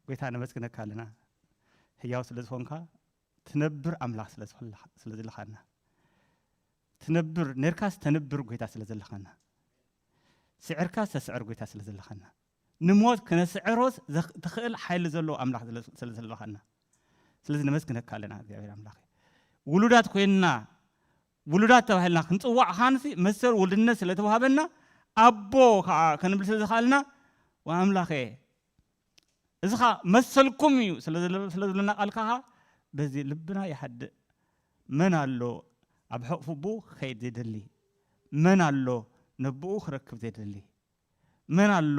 ጎይታ ነመስግነካ ኣለና። ህያው ስለ ዝኾንካ፣ ትነብር ኣምላኽ ስለ ዝኾንካ-፣ ስለ ዘለኻና። ትነብር፣ ነርካስ ተንብር ጎይታ ስለ ዘለኻና። ስዕርካስ ተስዕር ጎይታ ስለ ዘለኻና። ንሞት ክነስዕሮስ ዘኽ-፣ ትኽእል ሓይሊ ዘለዎ ኣምላኽ ስለ፣ ስለ ዘለኻና። ስለዚ ነመስግነካ ኣለና እግዚኣብሔር ኣምላኽ። ውሉዳት ኮይንና፣ ውሉዳት ተባሂልና ክንጽዋዕ ኻንሲ መሰል ውልድነት ስለ ተዋህበና፣ ኣቦ ከኣ ክንብል ስለ ዝኸኣልና፣ "ወኣምላኸ፣ እዚ ኸኣ መሰልኩም እዩ" ስለ ዝለ-፣ ስለ ዝብለና ቃልካ ኸኣ በዚ ልብና ይሃድእ። መን ኣሎ ኣብ ሕቕፉ ኣቦኡ ክኸይድ ዘይደሊ? መን ኣሎ ነቦኡ ክረክብ ዘይደሊ? መን ኣሎ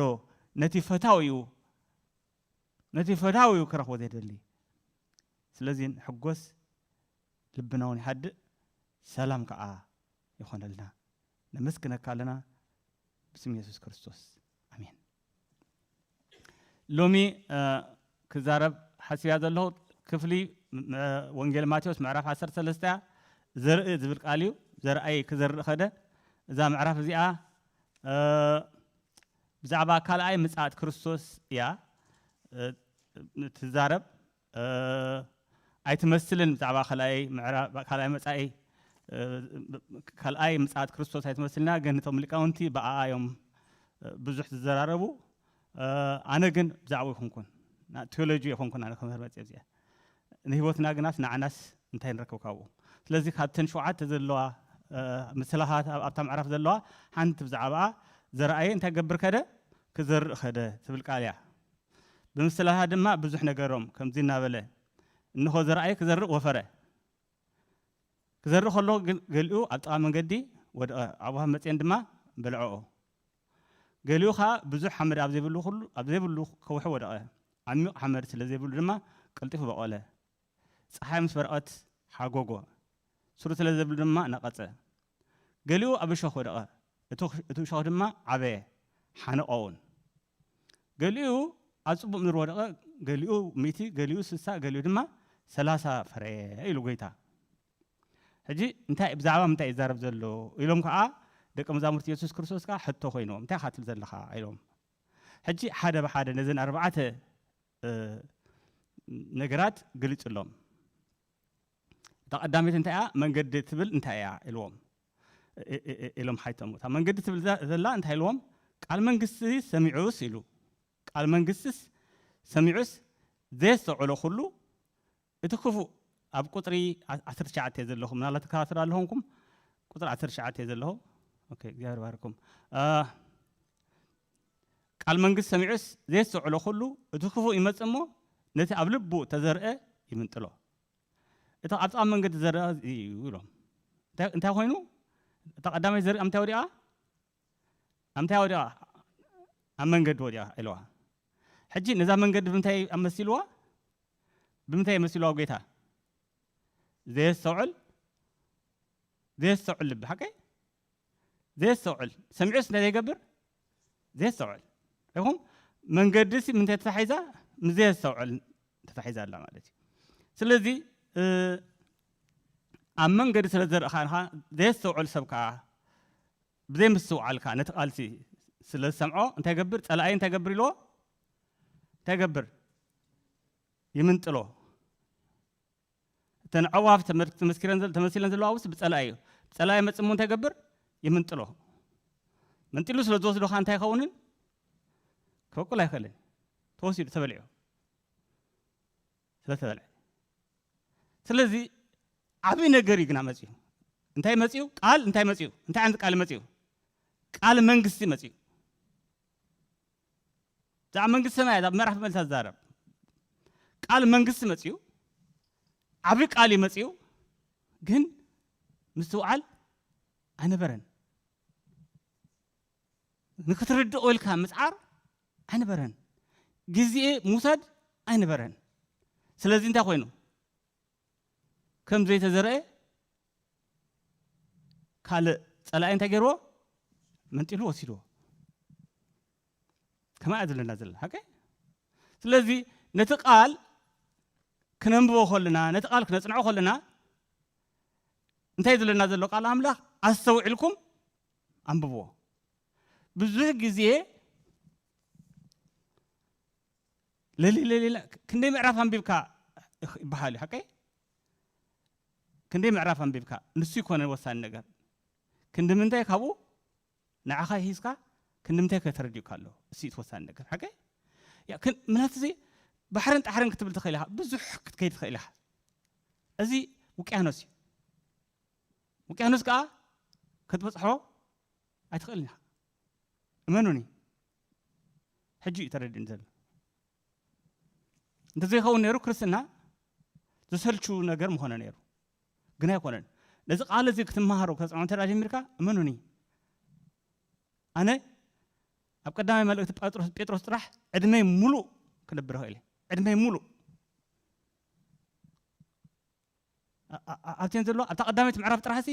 ነቲ ፈታዊኡ፣ ነቲ ፈታዊኡ ክረኽቦ ዘይደሊ? ስለዚ ንሕጎስ፣ ልብና እውን ይሃድእ፣ ሰላም ከኣ ይኾነልና። ነመስግነካ ኣለና ብስም የሱስ ክርስቶስ። ኣሜን። ሎሚ፣ እ፣ ክዛረብ ሓሲብያ ዘለኹ ክፍሊ፣ ም-፣ ወንጌል ማቴዎስ ምዕራፍ ዓሰርተ ሰለስተ እያ። ዘርኢ ዝብል ቃል እዩ። ዘርኣይ ክዘርእ ኸደ። እዛ ምዕራፍ እዚኣ፣ እ፣ ብዛዕባ ካልኣይ ምጽኣት ክርስቶስ እያ፣ እ፣ ትዛረብ። እ፣ ኣይትመስልን ብዛዕባ ካልኣይ ምዕራ-፣ ካልኣይ መጻኢ፣ እ፣ ካልኣይ ምጽኣት ክርስቶስ ኣይትመስልና፣ ግን እቶም ሊቃውንቲ ብኣኣ እዮም፣ እ፣ ብዙሕ ዝዘራረቡ። እ፣ ኣነ ግን ብዛዕባ ይኹንኩን፣ ና-፣ ቴዎሎጂ ይኹንኩን ኣነ ክምህር መጽእ እዚኣ። ንህይወትና ግናስ ንዓናስ እንታይ ንረክብ ካብኡ? ስለዚ ካብተን ሸውዓተ ዘለዋ፣ እ፣ ምስላታት ኣብ-፣ ኣብታ ምዕራፍ ዘለዋ ሓንቲ ብዛዕባኣ ዘርኣየ እንታይ ገብር ከደ? ክዘርእ ከደ ትብል ቃል እያ። ብምስላታ ድማ ብዙሕ ነገሮም ከምዚ እናበለ፣ እንሆ ዘርኣየ ክዘርእ ወፈረ። ክዘርእ ከሎ ግን ገሊኡ ኣብ ጥቓ መንገዲ ወድቐ፣ ኣዕዋፍ መጺኤን ድማ በልዐኦ። ገሊኡ ኸኣ ብዙሕ ሓመድ ኣብ ዘይብሉ ኩሉ፣ ኣብ ዘይብሉ ከውሒ ወደቐ። ዓሚቕ ሓመድ ስለ ዘይብሉ ድማ ቀልጢፉ በቖለ። ጸሓይ ምስ በረቐት ሓጎጎ። ሱር ስለ ዘይብሉ ድማ ነቐጸ። ገሊኡ ኣብ እሾኽ ወደቐ። እቲ፣ እቲ እሾኽ ድማ ዓበየ፣ ሓነቐ እውን። ገሊኡ ኣብ ጽቡቕ ምድሪ ወደቐ፣ ገሊኡ ሚእቲ፣ ገሊኡ ስሳ፣ ገሊኡ ድማ ሰላሳ ፈረየ ኢሉ ጎይታ። ሕጂ እንታይ፣ ብዛዕባ ምንታይ ይዛረብ ዘሎ? ኢሎም ከኣ ደቀ መዛሙርቲ የሱስ ክርስቶስ ከኣ ሕቶ ኮይኖም፣ "እንታይ ኢኻ ትብል ዘለኻ?" ኢሎም። ሕጂ ሓደ ብሓደ ነዘን ኣርባዕተ፣ እ፣ ነገራት ግልጽሎም። እታ ቀዳመይቲ እንታይ እያ? መንገዲ ትብል እንታይ እያ? ኢልዎም። እ-፣ እ-፣ እ-፣ ኢሎም ሓይቶም። እታ መንገዲ ትብል ዘ-፣ ዘላ እንታይ ኢልዎም? "ቃል መንግስቲ ሰሚዑስ" ኢሉ። "ቃል መንግስቲስ ሰሚዑስ ዘየስተውዕሎ ኩሉ እቲ ክፉእ" ኣብ ቁጽሪ ዓ-፣ ዓሰርተ ትሽዓተ እየ ዘለኹ። ምናልባት ትከታተሉ ኣለኹምኩም። ቁጽሪ ዓሰርተ ትሽዓተ እየ ዘለኹ። ኦኬ፣ እግዚኣብሔር ባርኩም። እ፣ "ቃል መንግስቲ ሰሚዑስ ዘየስተውዕሎ ኩሉ እቲ ክፉእ ይመጽእ እሞ ነቲ ኣብ ልቡ ተዘርአ ይምንጥሎ። እቲ ኣብ ጥቓ መንገዲ ዝዘርአ እዚ እዩ" ኢሎም። እንታይ፣ እንታይ ኮይኑ? እታ ቀዳማይ ዘርኢ ኣብ ምንታይ ወዲቓ? ኣብ ምንታይ ወዲቓ? ኣብ መንገዲ ወዲቓ ኢልዋ። ሕጂ ነዛ መንገዲ ብምንታይ ኣመሲልዋ? ብምንታይ ኣመሲልዋ ጎይታ? ዘየስተውዕል፣ ዘየስተውዕል ልቢ፣ ሓቀይ? ዘየስተውዕል። ሰሚዑስ እንታይ ዘይገብር? ዘየስተውዕል። ኢኹም? መንገዲ ሲ ምንታይ ተታሒዛ? ምስ ዘየስተውዕል ተታሒዛ ኣላ ማለት እዩ። ስለዚ፣ እ፣ ኣብ መንገዲ ስለ ዘርእኻንኻ፣ ዘየስተውዕል ሰብ ከኣ፣ ብዘይምስትውዓልካ ነቲ ቃልሲ ስለ ዝሰምዖ፣ እንታይ ገብር? ጸላኢ እንታይ ገብር ኢልዎ? እንታይ ገብር? ይምንጥሎ። እተን ኣዕዋፍ ተመ-፣ ተመስኪረን ዘል-፣ ተመሲለን ዘለዋ ውስ ብጸላኢ እዩ። ብጸላኢ መጽእ እሞ እንታይ ገብር? ይምንጥሎ። መንጢሉ ስለ ዝወስዶ ኸኣ እንታይ ይኸውንን? ክበቁል ኣይኽእልን። ተወሲዱ፣ ተበሊዑ። ስለ ተበልዐ። ስለዚ ዓብዪ ነገር እዩ ግና መጺኡ። እንታይ መጺኡ? ቃል እንታይ መጺኡ? እንታይ ዓይነት ቃል መጺኡ? ቃል መንግስቲ መጺኡ። ብዛዕባ መንግስቲ ሰማይ ኣብ ምዕራፍ መልሳ ዝዛረብ ቃል መንግስቲ መጺኡ። ዓብዪ ቃል እዩ መጺኡ፣ ግን ምስትውዓል ኣይነበረን። ንክትርድኦ ኢልካ ምጽዓር ኣይነበረን። ግዜ ምውሳድ ኣይነበረን። ስለዚ እንታይ ኮይኑ? ከም ዘይተዘርአ ካልእ ጸላኢ እንታይ ገይርዎ? መንጢሉ ወሲድዎ። ከማይ እያ ዘለና ዘለና፣ ሓቀይ? ስለዚ ነቲ ቃል ክነንብቦ ከለና፣ ነቲ ቃል ክነጽንዖ ከለና፣ እንታይ ዝብለና ዘሎ ቃል ኣምላኽ? ኣስተውዒልኩም ኣንብብዎ። ብዙሕ ግዜ ለሊ ለሊ ክንደይ ምዕራፍ ኣንቢብካ ይበሃል እዩ ሓቀይ? ክንደይ ምዕራፍ ኣንቢብካ ንሱ ይኮነ ወሳኒ ነገር። ክንዲ ምንታይ ካብኡ ንዓኻ ሂዝካ ክንዲ ምንታይ ከተረዲኡካ ኣለዎ። እሱ እቲ ወሳኒ ነገር ሓቀይ? ምናት እዚ ባሕርን ጣሕርን ክትብል ትኽእል ኢኻ፣ ብዙሕ ክትከይድ ትኽእል ኢኻ። እዚ ውቅያኖስ እዩ። ውቅያኖስ ከዓ ክትበፅሖ ኣይትኽእልን ኢኻ። እመኑኒ፣ ሕጂ እዩ ተረድእኒ ዘሎ። እንተዘይኸውን ነይሩ ክርስትና ዘሰልቹ ነገር ምኾነ ነይሩ፣ ግን ኣይኮነን። ነዚ ቃል እዚ ክትመሃሮ ከተፅንዖ እንተ ጀሚርካ እመኑኒ፣ ኣነ ኣብ ቀዳማይ መልእክቲ ጴጥሮስ ጴጥሮስ ጥራሕ ዕድመይ ሙሉእ ክነብር ይኽእል እየ። ዕድመይ ሙሉእ ኣብቴን ዘሎ ኣብታ ቀዳመይቲ ምዕራፍ ጥራሕሲ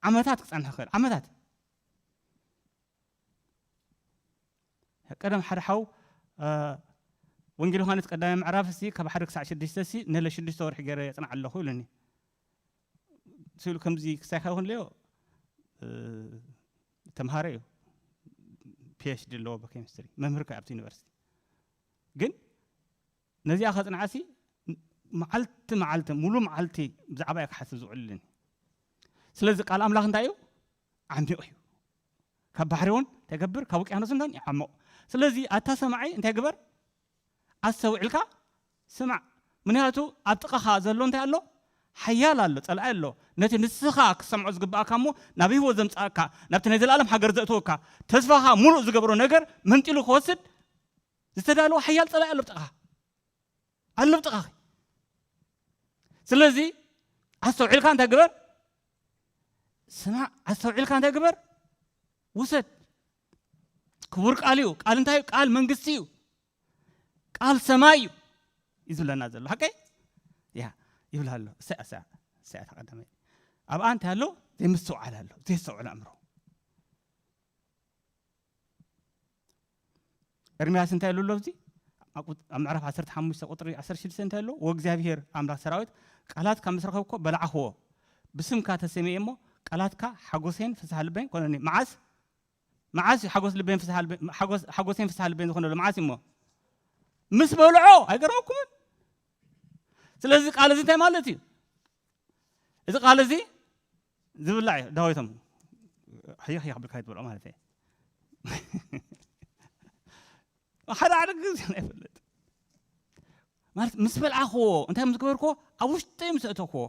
ዓመታት ክፀንሕ ይኽእል። ዓመታት ቀደም ሓደ ሓው ወንጌል ዮሃንስ ቀዳማይ ምዕራፍ ሲ ካብ ሓደ ክሳዕ ሽዱሽተ ሲ ነለ ሽዱሽተ ወርሒ ገይረ የፅንዓ ኣለኹ ኢሉኒ። ስሉ ከምዚ ክሳይ ከይኮን ለዮ ተምሃረ እዩ። ፒኤችዲ ኣለዎ ብኬሚስትሪ መምህር ከ ኣብቲ ዩኒቨርሲቲ። ግን ነዚኣ ከፅንዓሲ መዓልቲ መዓልቲ ሙሉ መዓልቲ ብዛዕባ እየ ክሓስብ ዝውዕልልን። ስለዚ ቃል ኣምላኽ እንታይ እዩ? ዓሚቕ እዩ። ካብ ባሕሪ እውን እንታይ ገብር? ካብ ውቅያኖስ እንታን ይዓምቕ። ስለዚ ኣታ ሰማዒ እንታይ ግበር? ኣስተውዒልካ ስማዕ። ምክንያቱ ኣብ ጥቓኻ ዘሎ እንታይ ኣሎ? ሓያል ኣሎ፣ ጸላኢ ኣሎ። ነቲ ንስኻ ክትሰምዖ ዝግብኣካ እሞ ናብ ህይወት ዘምጽኣካ፣ ናብቲ ናይ ዘለኣለም ሃገር ዘእትወካ፣ ተስፋኻ ሙሉእ ዝገብሮ ነገር መንጢሉ ክወስድ ዝተዳለወ ሓያል ጸላኢ ኣሎ ኣብ ጥቓኻ። ኣሎ ኣብ ጥቓኺ። ስለዚ ኣስተውዒልካ እንታይ ግበር? ስማዕ። ኣስተውዒልካ እንታይ ግበር? ውሰድ። ክቡር ቃል እዩ። ቃል እንታይ እዩ? ቃል መንግስቲ እዩ። ቃል ሰማይ እዩ። እዩ ዝብለና ዘሎ ሓቀይ? ያ ይብል ኣሎ። እሰይ እሰይ እሰይ ተቐዳማይ ኣብኣ እንታይ ኣሎ? ዘይምስትውዓል ኣሎ። ዘይስተውዕል ኣእምሮ። ኤርምያስ እንታይ ኢሉ ኣሎ ኣብዚ? ኣብ ቁጥ- ኣብ ምዕራፍ ዓሰርተ ሓሙሽተ ቁጥሪ ዓሰርተ ሽዱሽተ እንታይ ኣሎ? ወእግዚኣብሔር ኣምላኽ ሰራዊት ቃላትካ ምስ ረኸብኮ በላዕኽዎ፣ ብስምካ ተሰሚየ እሞ ቃላትካ ሓጎሰይን ፍስሓ ልበይን ኮነኒ። መዓስ መዓስ እዩ ሓጎስ ልበይን ፍስሓ ልበይን ሓጎስ ሓጎሰይን ፍስሓ ልበይን ዝኾነሉ መዓስ እዩ እሞ? ምስ በልዖ። ኣይገርመኩምን? ስለዚ ቃል እዚ እንታይ ማለት እዩ? እዚ ቃል እዚ ዝብላዕ እዩ። ዳዊቶም ሕይኽ ይኽብልካ ይትበልዖ ማለት እዩ። ሓደ ሓደ ግዜ ኣይፈልጥ ማለት ምስ በልዓኽዎ እንታይ ምስ ገበርክዎ ኣብ ውሽጠይ ምስ ኣእተኽዎ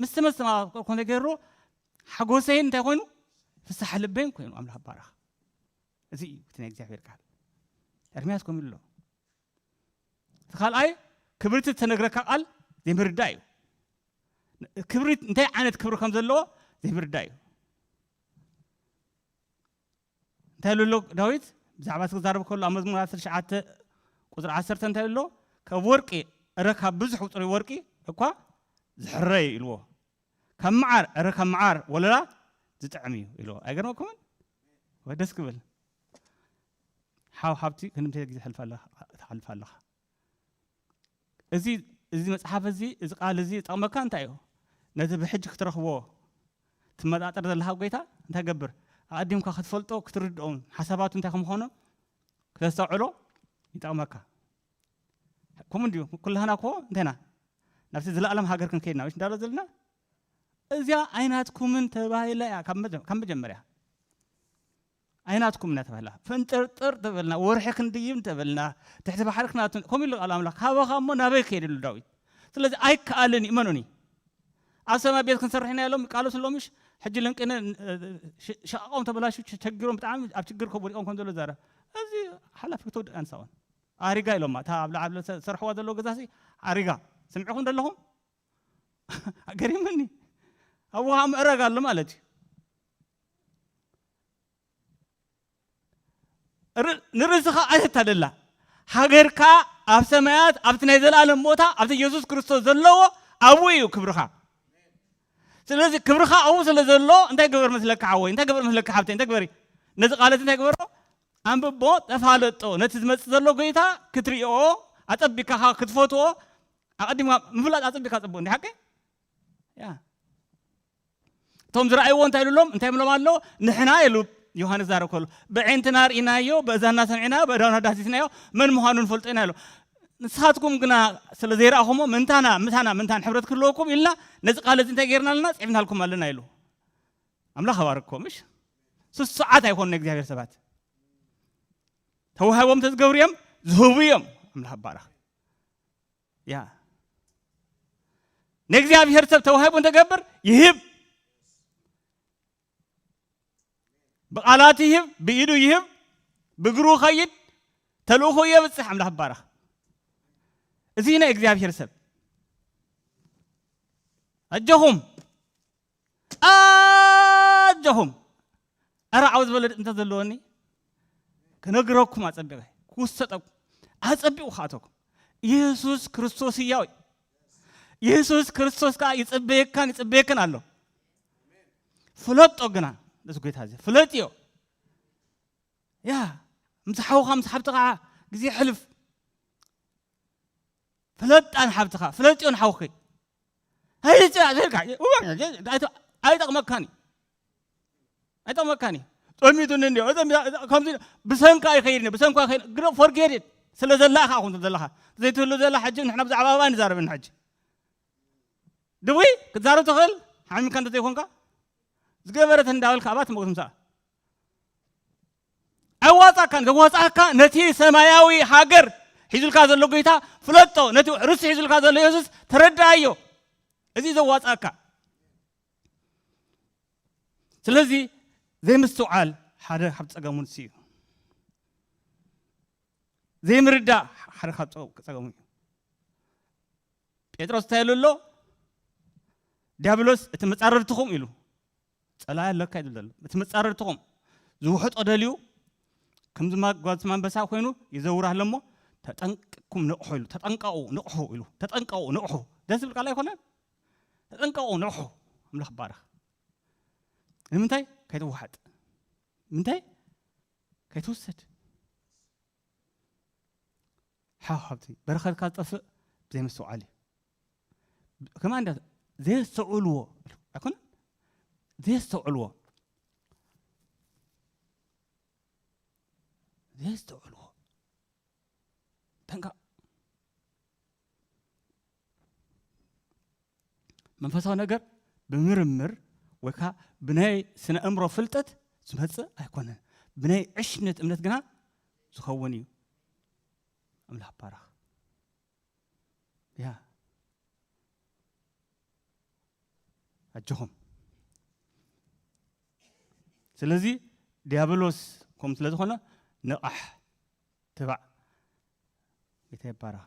ምስ ተመስተማኮ እንታይ ገይሩ ሓጎሰይን እንታይ ኮይኑ ፍስሓ ልበይን ኮይኑ ኣምላኽ ባረኽ። እዚ እዩ እቲ ናይ እግዚኣብሔር ቃል። ኤርምያስ ከምኡ ኣሎ። እቲ ካልኣይ ክብርቲ እተነግረካ ቃል ዘይምርዳእ እዩ። ክብሪ እንታይ ዓይነት ክብሪ ከም ዘለዎ ዘይምርዳእ እዩ። እንታይ ኢሉ ኣሎ ዳዊት ብዛዕባ እቲ ክዛረብ ከሎ ኣብ መዝሙር ዓሰርተ ትሽዓተ ቁፅሪ ዓሰርተ እንታይ ኢሉ ኣሎ? ካብ ወርቂ እረ ካብ ብዙሕ ቁፅሪ ወርቂ እኳ ዝሕረ እዩ ኢልዎ። ካብ መዓር እረ ካብ መዓር ወለላ ዝጥዕም እዩ ኢልዎ። ኣይገርመኩምን? ወይ ደስ ክብል ሓው ሓብቲ ክንምተ ግዜ ተሓልፍ ኣለኻ። እዚ እዚ መፅሓፍ እዚ እዚ ቃል እዚ ዝጠቕመካ እንታይ እዩ? ነዚ ብሕጂ ክትረኽቦ ትመጣጠር ዘለኻ ጎይታ እንታይ ገብር? ኣቐዲምካ ክትፈልጦ ክትርድኦም ሓሳባቱ እንታይ ከምኾኖ ክተስተውዕሎ ይጠቕመካ። ከምኡ እንዲዩ ኩላህና እኮ እንተና ናብቲ ዘለኣለም ሃገር ክንከይድና ወሽ እንዳሎ ዘለና እዚኣ ኣይናትኩምን ተባሂላ እያ ካብ መጀመርያ ኣይናትኩም እናተባህላ ፍንጥርጥር ተበልና ወርሒ ክንድይብ ተበልና ትሕቲ ባሕሪ ክናቱ ከምኡ ኢሉ ቃል ኣምላኽ ካባኻ እሞ ናበይ ከይድ ኢሉ ዳዊት። ስለዚ ኣይከኣልን ይእመኑኒ። ኣብ ሰማይ ቤት ክንሰርሕ ኢና ኢሎም ቃሎስ ሎምሽ ሕጂ ለንቅነ ሸቃቆም ተበላሹ ቸጊሮም ብጣዕሚ ኣብ ችግር ከብ ወዲቆም ከም ዘሎ ዛረብ እዚ ሓላፊ ክትወድቅ ኣንሳውን ኣሪጋ ኢሎማ እታ ኣብ ላዕሊ ሰርሕዋ ዘለዎ ገዛሲ ኣሪጋ ስምዕኹም ደለኹም ገሪምኒ ኣብኡ ከዓ ምዕራግ ኣሎ ማለት እዩ። ንርእስኻ ኣይተታልላ። ሃገርካ ኣብ ሰማያት ኣብቲ ናይ ዘለኣለም ቦታ ኣብቲ የሱስ ክርስቶስ ዘለዎ ኣብኡ እዩ ክብርኻ። ስለዚ ክብርኻ ኣብኡ ስለ ዘሎ እንታይ ግበር መስለካ ሓወይ እንታይ ግበር መስለካ ሓብተይ እንታይ ግበሪ። ነዚ ቃለት እንታይ ግበሮ? ኣንብቦ ተፋለጦ ነቲ ዝመፅእ ዘሎ ጎይታ ክትሪኦ ኣፀቢካኻ ክትፈትዎ ኣቐዲምካ ምፍላጥ ኣፀቢካ ፅቡቅ እንዲ ሓቂ ያ እቶም ዝረኣይዎ እንታይ ኢሉሎም እንታይ ምሎም ኣሎ ንሕና ኢሉ ዮሃንስ ዛረብ ከሎ ብዒንትና ርኢናዮ ብእዛና ሰሚዕናዮ ብእዳና ዳሲስናዮ መን ምዃኑ ንፈልጦ ኢና ኢሎ። ንስኻትኩም ግና ስለ ዘይረኣኹሞ፣ ምንታና ምሳና ምንታን ሕብረት ክህልወኩም ኢልና ነዚ ቃል እዚ እንታይ ጌርና ኣለና? ጽሒፍናልኩም ኣለና ኢሉ። ኣምላኽ ኣባርኮ። ምሽ ስሱዓት ኣይኮኑ ንእግዚኣብሔር ሰባት። ተዋሂቦም ተዝገብሩ እዮም፣ ዝህቡ እዮም። ኣምላኽ ኣባረኽ። ያ ንእግዚኣብሔር ሰብ ተዋሂቡ እንተገብር ይህብ። ብቓላት ይህብ፣ ብኢዱ ይህብ፣ ብእግሩ ይኸይድ፣ ተልእኾ የብጽሕ። ኣምላኽ ይባረኽ። እዚ ናይ እግዚኣብሔር ሰብ። ኣጆኹም፣ ኣጆኹም። ኣረ ዓው ዝበለ ድምፂ እንተ ዘለወኒ ክነግረኩም ኣጸቢቐ፣ ክውሰጠኩም፣ ኣጸቢቑ ክኣተኩም። ኢየሱስ ክርስቶስ ህያው እዩ። ኢየሱስ ክርስቶስ ከኣ ይጽበየካን ይጽበየክን ኣሎ። ፍለጦ ግና፣ ነዚ ጐይታ እዚ ፍለጥዮ። ያ፣ ምስ ሓውኻ ምስ ሓብትኻ ግዜ ሕልፍ። ፍለጣ ንሓብትኻ፣ ፍለጥዮ ንሓውኺ። ኣይጽ-፣ ኣይጠቕመካን እዩ። ኣይጠቕመካን እዩ። ጠሚቱኒ እንድዮ፣ እዞም ከምዚ ብሰንካ ይኸይድ እንድዮ፣ ብሰንካ ይኸይድ፣ ግደ forget it። ስለ ዘላ ኢኻ ኣኹም ዘለኻ። ዘይትህሉ ዘላ ሕጂ ንሕና ብዛዕባ ኣባይ ንዛረብን ሕጂ። ድውይ ክትዛረብ ትኽእል፣ ሓሚምካ እንተ ዘይኮንካ፣ ዝገበረት እንዳበልካ ኣባ ትመውት ምሳኣ። ኣዋጻካን ዘዋጻካ ነቲ ሰማያዊ ሃገር ሒዙልካ ዘሎ ጐይታ ፍለጦ፣ ነቲ ርስቲ ሒዙልካ ዘሎ የሱስ ተረድኣዮ። እዚ ዘዋጻካ። ስለዚ ዘይምስትውዓል ሓደ ካብ ጸገሙ ንሱ እዩ። ዘይምርዳእ ሓደ ካብ ጸ-፣ ጸገሙ እዩ። ጴጥሮስ እንታይ ኢሉ ኣሎ? ዲያብሎስ እቲ መጻረርትኹም ኢሉ። ጸላኢ ኣለካ እዩ ዝብል ዘሎ። እቲ መጻረርትኹም ዝውሕጦ ደልዩ፣ ከምዚ ማ-፣ ጓዝቲ ኣንበሳ ኮይኑ ይዘውር ኣሎ እሞ፣ ተጠንቅኩም ንቕሑ ኢሉ። ተጠንቀቑ፣ ንቕሑ ኢሉ። ተጠንቀቑ፣ ንቕሑ። ደስ ዝብል ቃል ኣይኮነን? ተጠንቀቑ፣ ንቕሑ። ኣምላኽ ይባረኽ። ንምንታይ? ከይትወሓጥ። ምንታይ? ከይትውሰድ። ሓው ሓብቲ፣ በረኸትካ ዝጠፍእ ብዘይምስትውዓል እዩ። ከማን እንዳ ዘየስተውዕልዎ ኣይኮነን? ዘየስተውዕልዎ። ዘየስተውዕልዎ። ጠንቀቕ። መንፈሳዊ ነገር ብምርምር ወይ ከዓ ብናይ ስነ ኣእምሮ ፍልጠት ዝመጽእ ኣይኮነን። ብናይ ዕሽነት እምነት ግና ዝኸውን እዩ። ኣምላኽ ይባረኽ። ያ ኣጆኹም። ስለዚ ዲያብሎስ ከምኡ ስለ ዝኾነ ንቓሕ፣ ትባዕ። ጌታ ይባረኽ።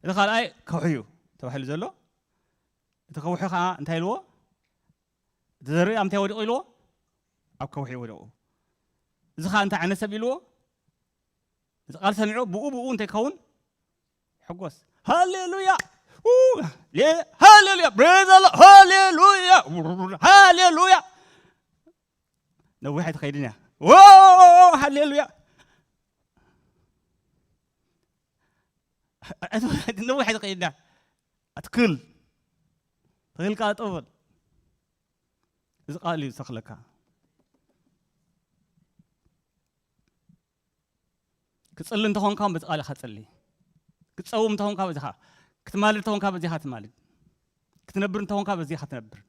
እቲ ካልኣይ ከውሒ እዩ ተባሂሉ ዘሎ። እቲ ከውሒ ከዓ እንታይ ኢልዎ? እቲ ዘርኢ ኣብ እንታይ ወዲቑ ኢልዎ? ኣብ ከውሒ ወዲቑ። እዚ ከዓ እንታይ ዓይነት ሰብ ኢልዎ? እዚ ቃል ሰሚዑ ብኡ ብኡ እንታይ ይኸውን? ሕጎስ። ሃሌሉያ! ኡ! ሌ-፣ ሃሌሉያ! Praise the Lord! ሃሌሉያ! ሃሌሉያ! ነዊሕ ኣይትኸይድን እያ። ዎ! ሃሌሉያ! ነዊሕ ኣይትኸይድን እያ። ኣትክል። ተኺልካ ጠው በል። እዚ ቃል እዩ ዝተኽለካ። ክጽሊ እንተኾንካ በዚ ቃል ኢኻ ጽሊ። ክትጸውም እንተኾንካ በዚኻ። ክትማልድ እንተኾንካ በዚኻ ትማልድ። ክትነብር እንተኾንካ በዚኻ ትነብር።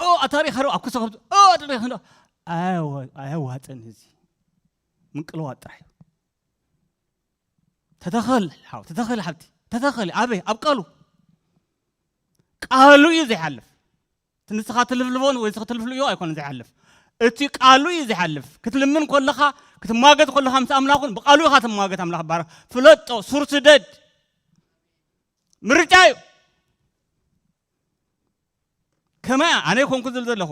ኦ፣ ኣታሪኻ ዶ ኣብ ክሰኸብቱ፣ ኦ፣ ኣታሪኻ ዶ። ኣየዋ-፣ ኣየዋጽን እዚ። ምንቅልዋጥ ጥራሕ እዩ። ተተኸል፣ ሓው፣ ተተኸል ሓብቲ። ተተኸል፣ ኣበይ? ኣብ ቃሉ። ቃሉ እዩ ዘይሓልፍ። እቲ ንስኻ ትልፍልፎን ወይ ንስኻ ትልፍልዮ ኣይኮነን ዝሓልፍ። እቲ ቃሉ እዩ ዝሓልፍ። ክትልምን ከለኻ፣ ክትሟገት ከለኻ ምስ ኣምላኽን ብቃሉ ኢኻ ትሟገት። ኣምላኽ ይባረኽ። ፍለጦ፣ ሱር ስደድ። ምርጫ እዩ። ከመይ ኣነ ይኮንኩ ዝብል ዘለኹ።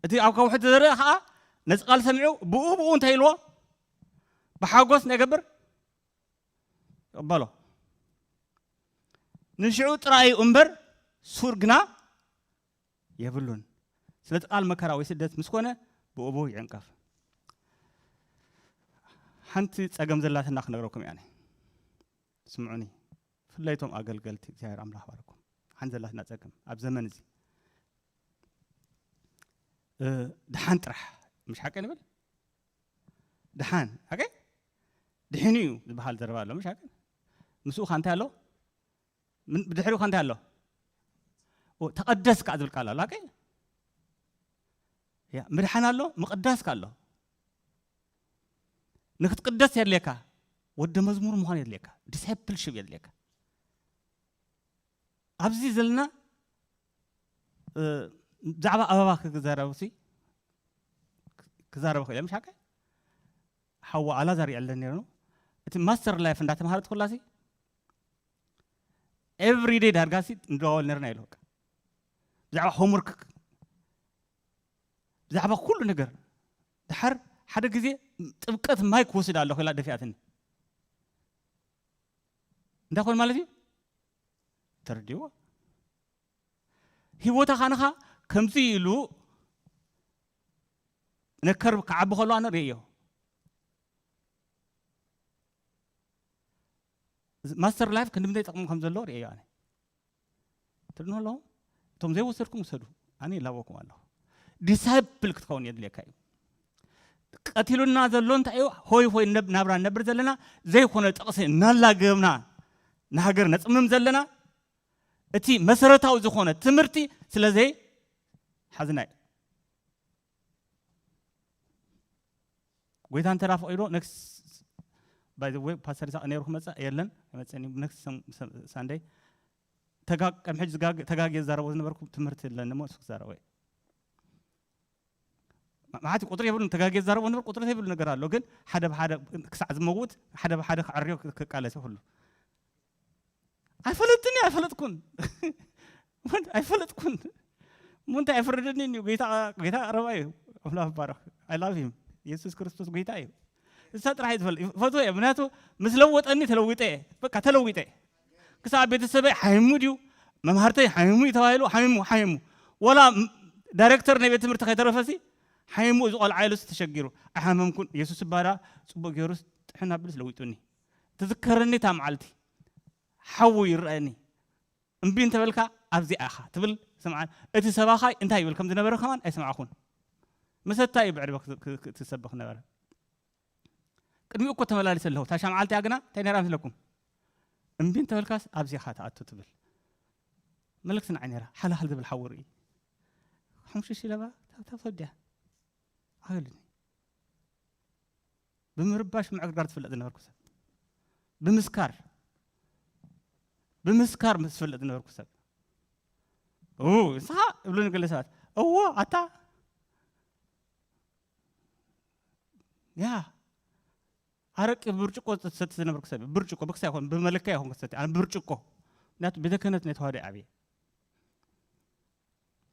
እቲ ኣብ ከውሒ ዝተዘርአ ኸዓ ነዚ ቃል ሰሚዑ ብኡ ብኡ እንታይ ኢልዎ? ብሓጎስ እንታይ ይገብር? ይቕበሎ። ንሽዑ ጥራይ እዩ እምበር ሱር ግና የብሉን። ስለቲ ቃል መከራ ወይ ስደት ምስ ኮነ ብኡ ብኡ ይዕንቀፍ። ሓንቲ ጸገም ዘላትና ክነግረኩም እየ ኣነ። ስምዑኒ። ብፍላይ እቶም ኣገልገልቲ እግዚኣብሔር ኣምላኽ ባርኩም። ሓንቲ ዘላትና ጸገም ኣብ ዘመን እዚ። እ፣ ድሓን ጥራሕ፣ ምሽ ሓቂ ንብል? ድሓን፣ ሓቂ? ድሒኑ እዩ ዝበሃል ዘረባ ኣሎ፣ ምሽ ሓቂ? ምስኡ ኸ እንታይ ኣሎ? ምን-፣ ብድሕሪኡ ኸ እንታይ ኣሎ? ኦ፣ ተቐደስ ከኣ ዝብል ቃል ኣሎ፣ ሓቂ? ያ፣ ምድሓን ኣሎ፣ ምቕዳስ ከ ኣሎ። ንክትቅደስ የድልየካ፣ ወደ መዝሙር ምዃን የድልየካ፣ ዲሳይፕልሺፕ የድልየካ። ኣብዚ ዘለና፣ እ፣ ብዛዕባ ኣበባ ክዛረብ ሲ፣ ክዛረብ ክኢለ፣ ምሽ ሓቂ? ሓዋ ኣላዛር ይዕለን ነይሩ ነው። እቲ ማስተር ላይፍ እንዳተምሃረት ኩላ ሲ፣ ኤቭሪ ዴይ ዳርጋ ሲ እንደዋወል ነርና ኢሉ በቃ። ብዛዕባ ሆምወርክ፣ ብዛዕባ ኩሉ ነገር። ድሓር ሓደ ግዜ ጥብቀት ማይ ክወስድ ኣለኹ ኢላ ደፊኣትኒ። እንታይ ኮን ማለት እዩ? ተረዲእዎ። ህይወታ ኻንኻ ከምዚ ኢሉ ነከር ክዓቢ ከሎ ኣነ ርእዮ። ማስተር ላይፍ ክንዲ ምንታይ ይጠቕሙ ከም ዘለዎ ርእዮ ኣነ። ትድንሆ ኣለኹም? እቶም ዘይወሰድኩም ውሰዱ። ኣነ ይላበኩም ኣለኹ። ዲሳይፕል ክትኸውን የድልየካ እዩ። ቀቲሉና ዘሎ እንታይ እዩ? ሆይ ሆይ ነብ-፣ ናብራ ነብር ዘለና ዘይኮነ ጥቕሲ እናላገብና ንሃገር ነጽምም ዘለና እቲ መሰረታዊ ዝኾነ ትምህርቲ ስለ ዘይሓዝና እዩ። ጎይታ እንተ ደኣ ፈቒዱ ኔክስት፣ ባይ ዘ ወይ፣ ፓስተር ይስሐቅ ነይሩ ክመጽእ የለን፣ ኣይመጽእን እዩ። ኔክስት ሰም-፣ ሰም-፣ ሳንደይ ተጋ-፣ ቅድሚ ሕጂ ዝጋግ-፣ ተጋግየ ዝዛረቦ ዝነበርኩ ትምህርቲ ኣለኒ እሞ እሱ ክዛረቦ እየ። ማ-፣ ማለት ቁጥሪ የብሉን፣ ተጋግየ ዝዛረቦ ዝነበርኩ ቁጥሪ ዘይብሉ ነገር ኣሎ፣ ግን ሓደ ብሓደ ክሳዕ ዝመውት ሓደ ብሓደ ክዕርዮ ክ-፣ ክቃለስ ኩሉ። ኣይፈለጥን እየ፣ ኣይፈለጥኩን። ምን-፣ ኣይፈለጥኩን። ምንታይ ኣይፈረደንን እዩ። ጎይታ፣ ጎይታ ቀረባ እዩ። ኣምላኽ ይባረኽ። I love him። የሱስ ክርስቶስ ጎይታ እዩ። እሳ ጥራሕ እዩ ዝፈልጥ። ይፈትዎ እየ። ምክንያቱ ምስ ለወጠኒ ተለዊጠ እየ። በቃ ተለዊጠ እየ። ክሳብ ቤተሰበይ ሓይሙ ድዩ፣ መምሃርተይ ሓይሙ እዩ ተባሂሉ፣ ሓይሙ፣ ሓይሙ። ወላ ም-፣ ዳይሬክተር ናይ ቤት ትምህርቲ ከይተረፈሲ ሓይሙ፣ እዚ ቆልዓ ኢሉስ ተሸጊሩ። ኣይሓመምኩን። የሱስ እባ ደኣ ጽቡቕ ገይሩስ ጥሕን ኣብልስ ለዊጡኒ። ትዝከረኒ እታ መዓልቲ። ሓዉ ይረኣየኒ። እምቢ እንተበልካ ኣብዚኣ ኢኻ ትብል። ስምዓ፣ እቲ ሰባኻይ እንታይ ይብል ከም ዝነበረ ከማን ኣይሰማዕኹን። መሰታ እዩ ብዕድመ ክት-፣ ክት-፣ ክትሰብኽ ነበረ። ቅድሚኡ እኮ ተመላሊሰ ኣለኹ። እታ ሻምዓልቲኣ ግና እንታይ ነይራ መስለኩም? እምቢ እንተበልካስ ኣብዚ ኢኻ ትኣቱ ትብል። መልእክቲ ንዓይ ነይራ። ሓላሓል ዝብል ሓዊ ርኢ። ሕምሽሽ ኢለ እባ ታብታብ ተወዲኣ። ኣገልኒ። ብምርባሽ ምዕግርጋር ዝፍለጥ ዝነበርኩ ሰብ። ብምስካር፣ ብምስካር ምስ ዝፍለጥ ዝነበርኩ ሰብ። ኡ፣ ንስኻ እብሉኒ ገለ ሰባት። እዎ፣ ኣታ። ያ። ኣረቂ ብብርጭቆ ዝሰቲ ዝነበርኩ ሰብ። ብርጭቆ፣ ብክሳይ ይኹን፣ ብመለክያ ይኹን ክሰቲ። ኣነ ብርጭቆ። ምክንያቱ ቤተ ክህነት ናይ ተዋህዶ እየ ዓብየ።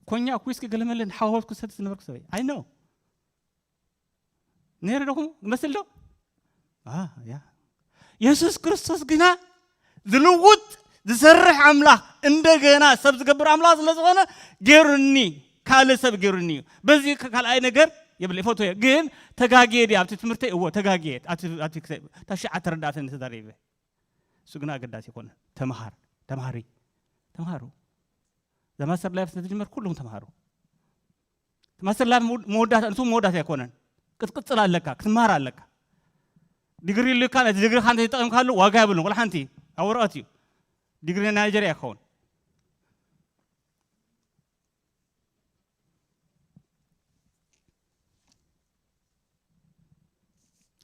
ኮኛክ፣ ዊስኪ፣ ገለመለ ሓወስኩ ዝሰቲ ዝነበርኩ ሰብ እየ። I know። ነይረ ዶ? ይመስል ዶ? አ፣ ያ። የሱስ ክርስቶስ ግና ዝልውጥ ዝሰርሕ ኣምላኽ፣ እንደገና ሰብ ዝገብር ኣምላኽ ስለ ዝኾነ፣ ገይሩኒ፣ ካልእ ሰብ ገይሩኒ እዩ። በዚ ከ-፣ ካልኣይ ነገር የብለ፣ ይፈትዎ እየ። ግን ተጋግየ ድየ ኣብቲ ትምህርተይ? እዎ፣ ተጋግየ። ኣብቲ፣ ኣብቲ ክተ-፣ እታ ሽዓ ተረዳእተኒ ተዛሪበ። እሱ ግና ኣገዳሲ ይኮነ። ተምሃር፣ ተምሃሪ፣ ተምሃሩ። እዛ ማስተር ላይፍ ስለ ትጅመር ኩልኹም ተምሃሩ። ማስተር ላይፍ መወ-፣ መወዳእታ፣ ንሱ መወዳእታ ኣይኮነን። ክትቅጽል ኣለካ፣ ክትምሃር ኣለካ። ዲግሪ ኢሉካ፣ ነቲ ዲግሪኻ እንተይተጠቒምካሉ ዋጋ የብሉን። ወላ ሓንቲ ኣብ ወረቐት እዩ። ዲግሪ ናይ ናይጀርያ ይኸውን።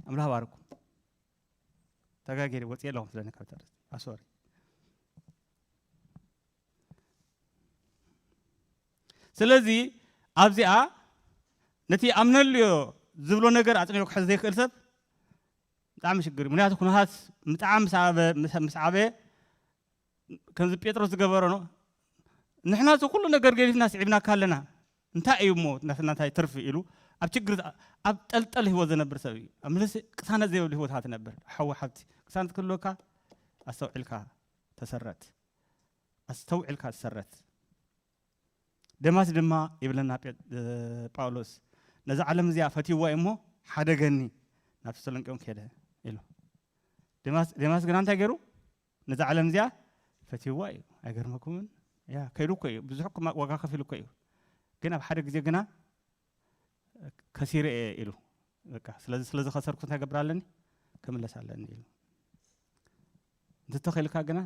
ኣምላኽ ባርኩም። ተጋጊረ ወጽየ ኣለኹ ስለኒ ካብ ተረስቲ። ኣሶሪ። ስለዚ ኣብዚኣ ነቲ ኣምነሉዮ ዝብሎ ነገር ኣጽኒዑ ክሕዝ ዘይክእል ሰብ ብጣዕሚ ሽግር እዩ። ምክንያቱ ኩነታት ብጣዕሚ ምስ ዓበ-፣ ምስ፣ ምስ ዓበየ ከምዚ ጴጥሮስ ዝገበሮ ነው። ንሕና እዚ ኩሉ ነገር ገዲፍና ስዒብናካ ኣለና። እንታይ እዩ እሞ ናትና እንታይ ትርፊ ኢሉ ኣብ ችግር፣ ኣብ ጠልጠል ህይወት ዝነብር ሰብ እዩ። ኣብ ምልስ ቅሳነት ዘይብሉ ህይወት ትነብር። ሓዊ ሓብቲ ቅሳነት ክህልወካ ኣስተውዒልካ ተሰረት። ኣስተውዒልካ ተሰረት። ደማስ ድማ ይብለና ጴ-፣ እ፣ ጳውሎስ፣ ነዛ ዓለም እዚኣ ፈትይዋ እዩ እሞ ሓደገኒ፣ ናብ ተሰሎንቄ እውን ከደ ኢሉ። ደማስ፣ ደማስ ግና እንታይ ገይሩ? ነዛ ዓለም እዚኣ ፈትይዋ እዩ። ኣይገርመኩምን? ያ ከይዱ እኮ እዩ፣ ብዙሕ እኮ ማ- ዋጋ ከፊሉ እኮ እዩ። ግን ኣብ ሓደ ግዜ ግና ከሲረ እየ ኢሉ፣ በቃ ስለዚ ስለ ዝኸሰርኩ እንታይ ገብር ኣለኒ? ክምለስ ኣለኒ ኢሉ። እንተተኺልካ ግና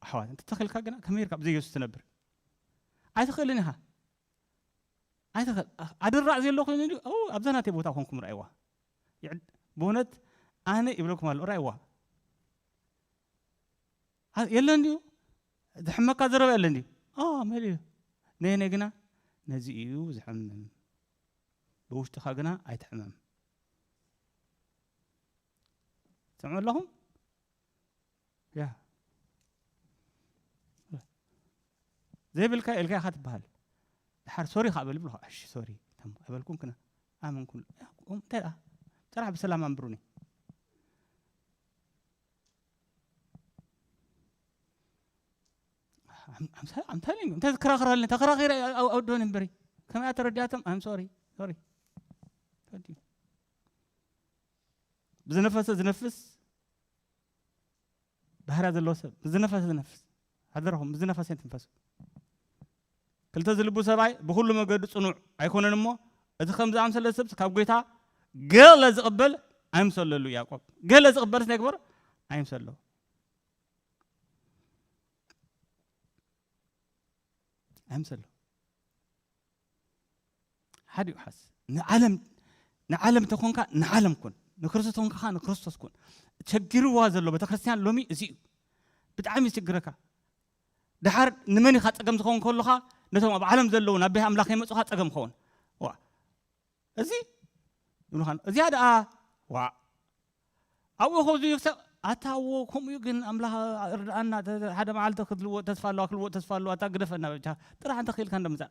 ኣሕዋት፣ እንተተኺልካ ግና ከመይ ኢልካ ብዘይ የሱስ ትነብር? ኣይትኽእልን ኢኻ። ኣይትኽእል። ኣድራዕ ዘሎ ኮይኑ ድዩ? ኣብዛ ናተይ ቦታ ኮንኩም ራእይዋ። ብእውነት ኣነ ይብለኩም ኣሎ፣ ራእይዋ። የለን ድዩ? ዝሕመካ ዘረባ የለን ድዩ? መሊኡ። ነየነ ግና ነዚ እዩ ዝሕምም። ብውሽጥኻ ግና ኣይትሕመም። ትሰምዑ ኣለኹም? ያ ዘይብልካ ኢልካ ኢኻ ትበሃል። ድሓር ሶሪ ካ በል ብሎ፣ እሺ ሶሪ ኣይበልኩን ክና ኣመንኩን። እንታይ ደኣ ጥራሕ ብሰላም ኣንብሩኒ። ኣምሳይ እንታይ ነኝ እንታይ ዝከራኸራልን ተከራኺረ ኣውዶን እምበሪ ከመያ ተረዲያቶም ኣም ሶሪ ሶሪ ብዝነፈሰ ዝነፍስ ባህርያ ዘለዎ ሰብ ብዝነፈሰ ዝነፍስ ሓደረኹም ብዝነፈሰ ትንፈሱ። ክልተ ዝልቡ ሰብኣይ ብኹሉ መገዱ ጽኑዕ ኣይኮነን እሞ፣ እቲ ከም ዝኣምሰለ ሰብስ ካብ ጐይታ ገለ ዝቕበል ኣይምሰለሉ። ያዕቆብ ገለ ዝቕበልስ ናይ ግበር ኣይምሰሎ። ኣይምሰሎ። ሓደ እዩ ሓስ ንዓለም ንዓለም ተኾንካ ንዓለም ኩን ንክርስቶስ ተኾንካ ንክርስቶስ ኩን። ቸጊርዋ ዘሎ ቤተክርስትያን ሎሚ እዚ እዩ። ብጣዕሚ ይችግረካ። ድሓር ንመን ኢኻ ጸገም ዝኸውን ከሎኻ ነቶም ኣብ ዓለም ዘለዉ ናብ ቤት ኣምላኽ ይመጹኻ ጸገም ኸውን። ዋ እዚ ይብሉኻ እዚኣ ደኣ ዋ ኣብኡ ከዚ ይክሰ ኣታ እዎ ከምኡ እዩ ግን ኣምላኽ ርድኣና ሓደ መዓልቲ ክትልዎ ተስፋ ኣለዋ ክልዎ ተስፋ ኣለዋ ኣታ ግደፈና ብቻ ጥራሕ እንተ ክኢልካ እንደምፃእ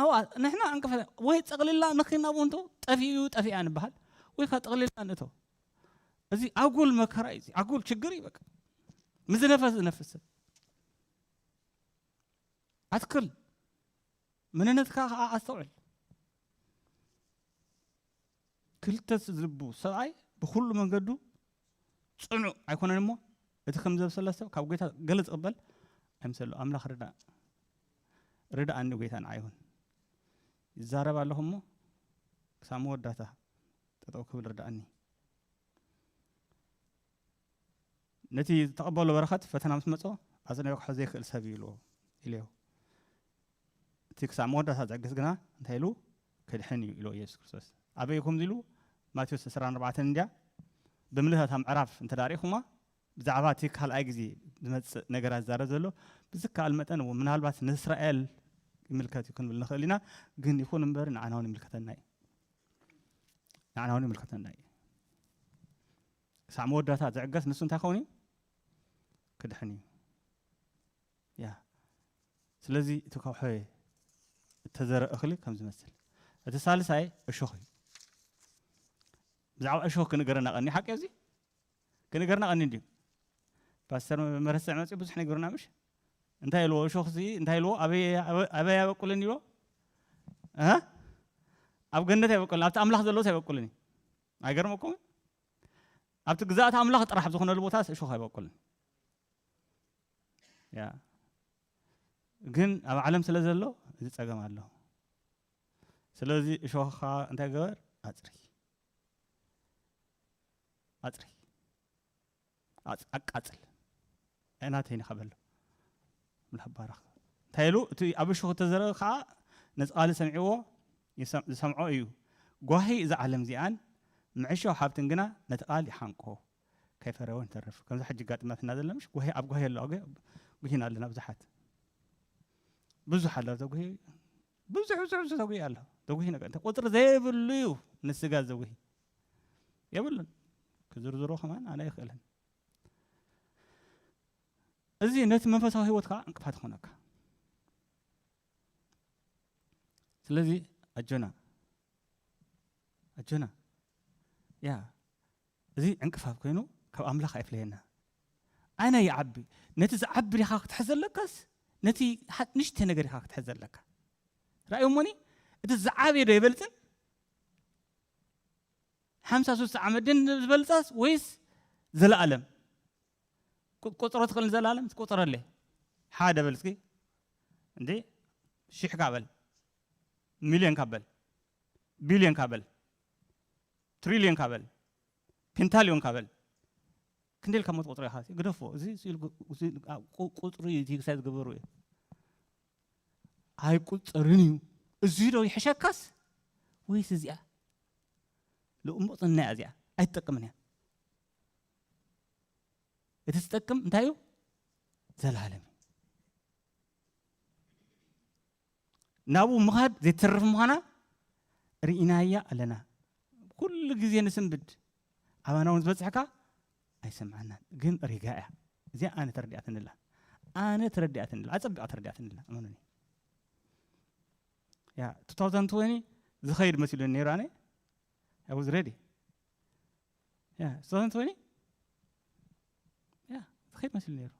ኣብኣ ንሕና እንቅፋት ወይ ፀቕልላ ንኺና ብንቱ ጠፊኡ ጠፊኣ ንበሃል ወይ ከዓ ጠቕልላ ንእቶ እዚ ኣጉል መከራ እዩ ኣጉል ችግር እዩ በቃ ምዝነፈስ ዝነፍስ ኣትክል መንነትካ ከዓ ኣስተውዕል። ክልተ ዝልቡ ሰብኣይ ብኩሉ መንገዱ ጽኑዕ ኣይኮነን እሞ እቲ ከም ዘብሰለ ሰብ ካብ ጌታ ገለ ዝቕበል ኣይምሰሉ። ኣምላኽ ርዳእ ርዳእኒ ጌታ ንዓ ይኹን። ይዛረብ ኣለኹ እሞ ክሳብ መወዳእታ ጠጠው ክብል ርዳእኒ። ነቲ ዝተቐበሎ በረኸት ፈተና ምስ መጾ ኣጽኒዑ ክሕዞ ዘይክእል ሰብ እዩ ኢልዎ ኢልዮ። እቲ ክሳብ መወዳእታ ዝዕግስ ግና እንታይ ኢሉ ክድሕን እዩ ኢልዎ ኢየሱስ ክርስቶስ። ኣበይ ከምዚ ኢሉ ማቴዎስ ዕስራን ኣርባዕተን እንድያ ብምልእታ እታ ምዕራፍ እንተ ዳኣ ርኢኹማ ብዛዕባ እቲ ካልኣይ ግዜ ዝመጽእ ነገራት ዝዛረብ ዘሎ ብዝከኣል መጠን እውን ምናልባት ንእስራኤል ይምልከት እዩ ክንብል ንኽእል ኢና። ግን ይኹን እምበር ንዓና እውን ይምልከተና እዩ። ንዓና እውን ይምልከተና እዩ። ክሳዕ መወዳእታ ዝዕገስ ንሱ እንታይ ክኸውን እዩ? ክድሕን እዩ። ያ ስለዚ እቲ ከውሒ እተዘረ እኽሊ ከም ዝመስል እቲ ሳልሳይ እሾኽ እዩ። ብዛዕባ እሾኽ ክንገረና ቀኒ ሓቂ እዚ ክንገርና ቀኒ እንድዩ። ፓስተር መረሰዕ መፅኡ ብዙሕ ነገሩና ምሽ እንታይ ኢልዎ እሾኽሲ እንታይ ኢልዎ ኣበይ ኣበይ ኣበይ ኣይበቁልን ኢልዎ እ ኣብ ገነት ኣይበቁልን ኣብቲ ኣምላኽ ዘለዎስ ኣይበቁልን እዩ። ኣይገርመኩም? ኣብቲ ግዛእቲ ኣምላኽ ጥራሕ ኣብ ዝኾነሉ ቦታስ እሾኽ ኣይበቁልን። ያ ግን ኣብ ዓለም ስለ ዘሎ እዚ ጸገም ኣሎ። ስለዚ እሾኽኻ እንታይ ገበር? ኣጽሪ ኣጽሪ ኣቃጽል። ኣይናተይን ኢኻ በሎ። ኣምላኽ ባረኽ። እንታይ ኢሉ? እቲ ኣብ እሾኽ እተዘርአ ኸዓ ነቲ ቃል ሰሚዕዎ ዝሰምዖ እዩ። ጓሂ እዛ ዓለም እዚኣን ምዕሻው ሃብትን ግና ነቲ ቃል ይሓንቆ ከይፈረወ ንተርፍ። ከምዚ ሕጂ ጋጥመትና ዘላ ምሽ ጓሂ ኣብ ጓሂ ኣሎ። ጉሂና ኣለና ብዙሓት። ብዙሕ ኣሎ ተጉሂ ብዙሕ ብዙሕ ብዙሕ ተጉሂ ኣሎ። ተጉሂ ነገር እንተ ቁፅሪ ዘይብሉ እዩ ንስጋ ዘጉሂ የብሉን። ክዝርዝሮ ከማን ኣነ ኣይኽእልን። እዚ ነቲ መንፈሳዊ ህይወት ከዓ ዕንቅፋት ይኾነካ። ስለዚ ኣጆና ኣጆና ያ እዚ ዕንቅፋት ኮይኑ ካብ ኣምላኽ ኣይፍለየና። ኣነ ይዓቢ ነቲ ዝዓቢ ዲኻ ክትሕዝ ዘለካስ ነቲ ንሽተ ነገር ኢኻ ክትሕዝ ዘለካ? ራእዩ እሞኒ እቲ ዝዓበየ ዶ ይበልፅን ሓምሳ ሱሳ ዓመት ድን ዝበልፃስ ወይስ ዘለኣለም? ክትቆፅሮ ትኽእል ንዘለኣለም ትቆፅረለ። ሓደ በል እስኪ እንዴ፣ ሺሕካ በል፣ ሚልዮንካ በል፣ ቢልዮንካ በል፣ ትሪልዮንካ በል፣ ፔንታልዮንካ በል። ክንደይ ኢልካ ሞ ትቆጽሮ ኢኻ? ግደፎ። እዚ ስኢል ቁ- እዚ ቁ- ቁጽሪ እቲ ክሳይ ዝገበሩ እዩ። ኣይቁጸርን እዩ። እዚ ዶ ይሕሸካስ ወይስ እዚኣ? ልእሙቕ ጥና እያ እዚኣ። ኣይትጠቅምን እያ። እቲ ዝጠቅም እንታይ እዩ? ዘላለም እዩ። ናብኡ ምኻድ ዘይትተርፍ ምዃና ርኢናያ ኣለና። ኩሉ ግዜ ንስንብድ። ኣባና እውን ዝበፅሕካ ኣይሰምዓናን። ግን ሪጋ እያ። እዚኣ ኣነ ተረዲኣትንላ። ኣነ ተረዲኣትንላ። ኣጸቢቓ ተረዲኣትንላ። እመኑኒ። ያ፣ twenty twenty ዝኸይድ መሲሉኒ ነይሩ ኣነ። I was ready. ያ፣ twenty twenty ያ፣ ዝኸይድ መሲሉ ነይሩ።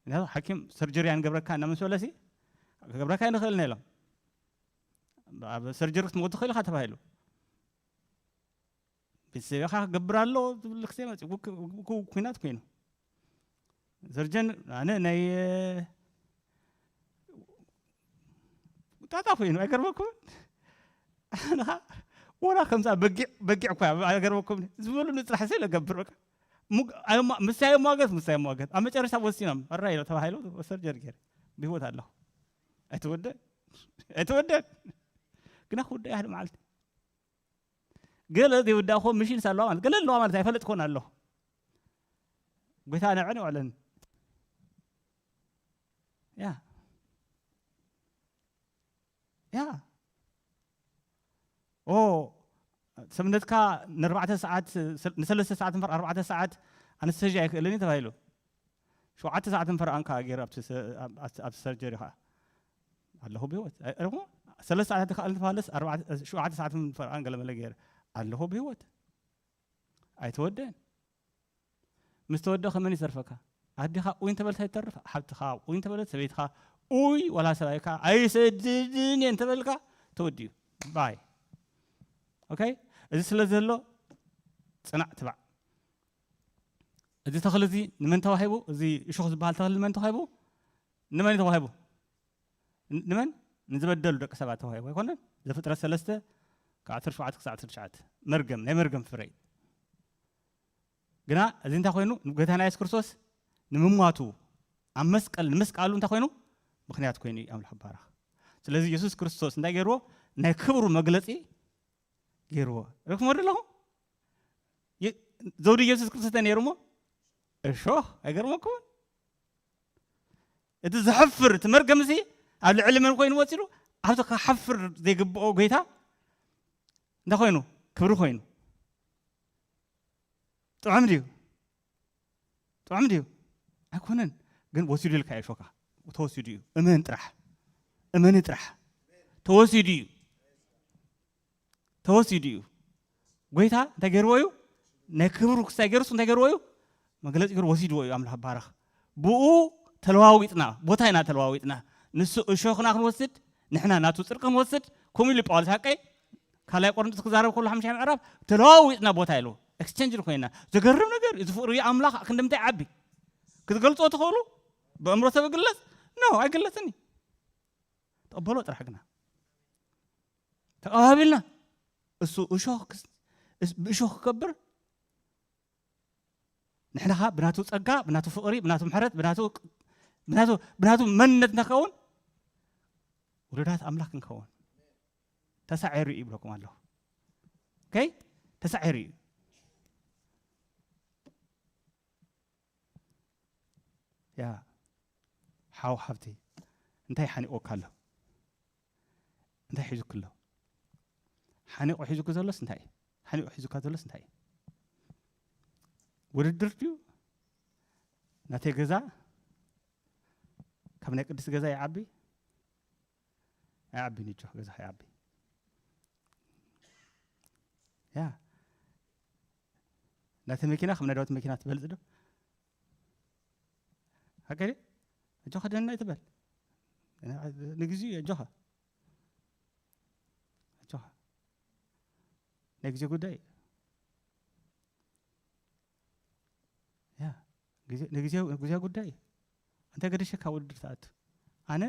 ምክንያቱ ሓኪም ሰርጀሪ ኣንገብረካ እናመሰለ ሲ ክገብረካ ኣይንኽእልን ኢሎም። ኣብ ሰርጀሪ ክትመውት ትኽእል ኢኻ ተባሂሉ። ቤተሰብኻ ክገብር ኣሎ ዝብል ክሰ መፂ ኩናት ኮይኑ ሰርጀን ኣነ ናይ ጣጣ ኮይኑ ኣይገርመኩም ንኻ ወላ ከምዛ በጊዕ በጊዕ እኳ ኣይገርመኩም ዝበሉ ንጥራሕ ስለ ገብር በቃ ምሳይ ሟገት ምሳይ ሟገት ኣብ መጨረሻ ወሲኖም ራ ተባሂሉ ሰርጀሪ ገይረ ብህይወት ኣለኹ ኣይተወደ ኣይተወደ ግና ክውደ ያህል መዓልቲ ገለ ዘይውዳእኮ ምሽንስ ኣለዋ ማለት ገለ ኣለዋ ማለት ኣይፈለጥኮን ኣለኹ ጎይታ ንዕን ይውዕለን ያ ያ ኦ ሰብነትካ ንኣርባዕተ ሰዓት ንሰለስተ ሰዓት ንፈር ኣርባዕተ ሰዓት ኣነስተዥያ ኣይክእልን እዩ ተባሂሉ ሸውዓተ ሰዓት ንፈር ኣንካ ገይሩ ኣብቲ ሰርጀሪ ከዓ ኣለኹ ብህይወት ረሞ ሰለስተ ሰዓት ተካእል ንፋለስ ሸውዓተ ሰዓት ንፈር ኣን ገለመለ ገይረ ኣለኹ ብህይወት ኣይተወደን ምስ ተወደኸ መን ይሰርፈካ ኣዴኻ ኡይ እንተበለት ኣይተርፍ ሓብትኻ ኡይ እንተበለት ሰበይትኻ ኡይ ወላ ሰብኣይካ ኣይሰድድን እየ እንተበልካ ተወዲኡ ባይ ኦኬ እዚ ስለ ዘሎ ፅናዕ ትባዕ እዚ ተኽሊ እዚ ንመን ተዋሂቡ እዚ እሾኽ ዝበሃል ተኽሊ ንመን ተዋሂቡ ንመን ተዋሂቡ ንመን ንዝበደሉ ደቂ ሰባት ተዋሂቡ ኣይኮነን ዘፍጥረት ሰለስተ ካብ ዓሰርተ ሸውዓተ ክሳብ ዓሰርተ ትሽዓተ መርገም ናይ መርገም ፍረ ግና እዚ እንታይ ኮይኑ ንጎይታና የሱስ ክርስቶስ ንምሟቱ ኣብ መስቀል ንምስቃሉ እንታይ ኮይኑ ምክንያት ኮይኑ እዩ ኣምላኽ ባረኽ ስለዚ የሱስ ክርስቶስ እንታይ ገይርዎ ናይ ክብሩ መግለፂ ገይርዎ ርክሞ ኣለኹ ዘውዲ የሱስ ክርስቶስ እንታይ ነይሩ ሞ እሾኽ ኣይገርመኩምን እቲ ዘሕፍር እቲ መርገም እዚ ኣብ ልዕሊ መን ኮይኑ ወፂሉ ኣብቲ ክሓፍር ዘይግብኦ ጎይታ እንታይ ኮይኑ ክብሪ ኮይኑ ጥዑም ድዩ ጥዑም ድዩ ኣይኮነን ግን ወሲዱ ኢልካ እሾካ ተወሲዱ እዩ እመን ጥራሕ እመኒ ጥራሕ ተወሲዱ እዩ ተወሲዱ እዩ ጎይታ እንታይ ገይርዎ እዩ ናይ ክብሩ ክስታይ ገይሩስ እንታይ ገይርዎ እዩ መግለፂ ገይሩ ወሲድዎ እዩ ኣምላኽ ባረኽ ብኡ ተለዋዊጥና ቦታ ኢና ተለዋዊጥና ንሱ እሾኽና ክንወስድ ንሕና ናቱ ፅድቂ ክንወስድ ከምኡ ኢሉ ጳውሎስ ሓቀይ ካልኣይ ቆሮንቶስ ክዛረብ ከሎ ሓምሻይ ምዕራፍ ተለዋዊጥና ቦታ ኢሉ ኤክስቸንጅ ኮይና ዘገርም ነገር እዚ ፍቅሪ ኣምላኽ ክንድምታይ ዓቢ ክትገልፆ ትኽእሉ ብእምሮ ሰብ ግለፅ ኖ ኣይግለፅን ተቐበሎ ጥራሕ ግና ተቐባቢልና እሱ እሾኽ ብእሾኽ ክከብር ንሕና ኸዓ ብናቱ ጸጋ ብናቱ ፍቕሪ ብናቱ ምሕረት ብናቱ ብናቱ ብናቱ መንነት ንኸውን ውሉዳት ኣምላኽ ክንከውን ተሳዒሩ እዩ ይብለኩም ኣለኹ ከይ ተሳዒሩ እዩ ያ ሓው ሓብቲ እንታይ ሓኒቆካ ኣሎ እንታይ ሒዙክ ኣሎ ሓኒቆ ሒዙክ ዘሎስ እንታይ ሓኒቆ ሒዙካ ዘሎስ እንታይ ውድድር ድዩ ናተይ ገዛ ካብ ናይ ቅድስቲ ገዛ ይዓቢ ኣይዓቢ ንጆ ገዛ ይዓቢ ያ ናተ መኪና ከም ናይ ዳዊት መኪና ትበልጽ ዶ ሓቀ ኣጆኻ ደህና ይትበል ንግዚኡ ኣጆኻ ኣጆኻ ናይ ግዜ ጉዳይ ያ ግዜ ንግዜ ንግዜ ጉዳይ እዩ። እንታይ ገደሸካ ውድድር ትኣቱ? ኣነ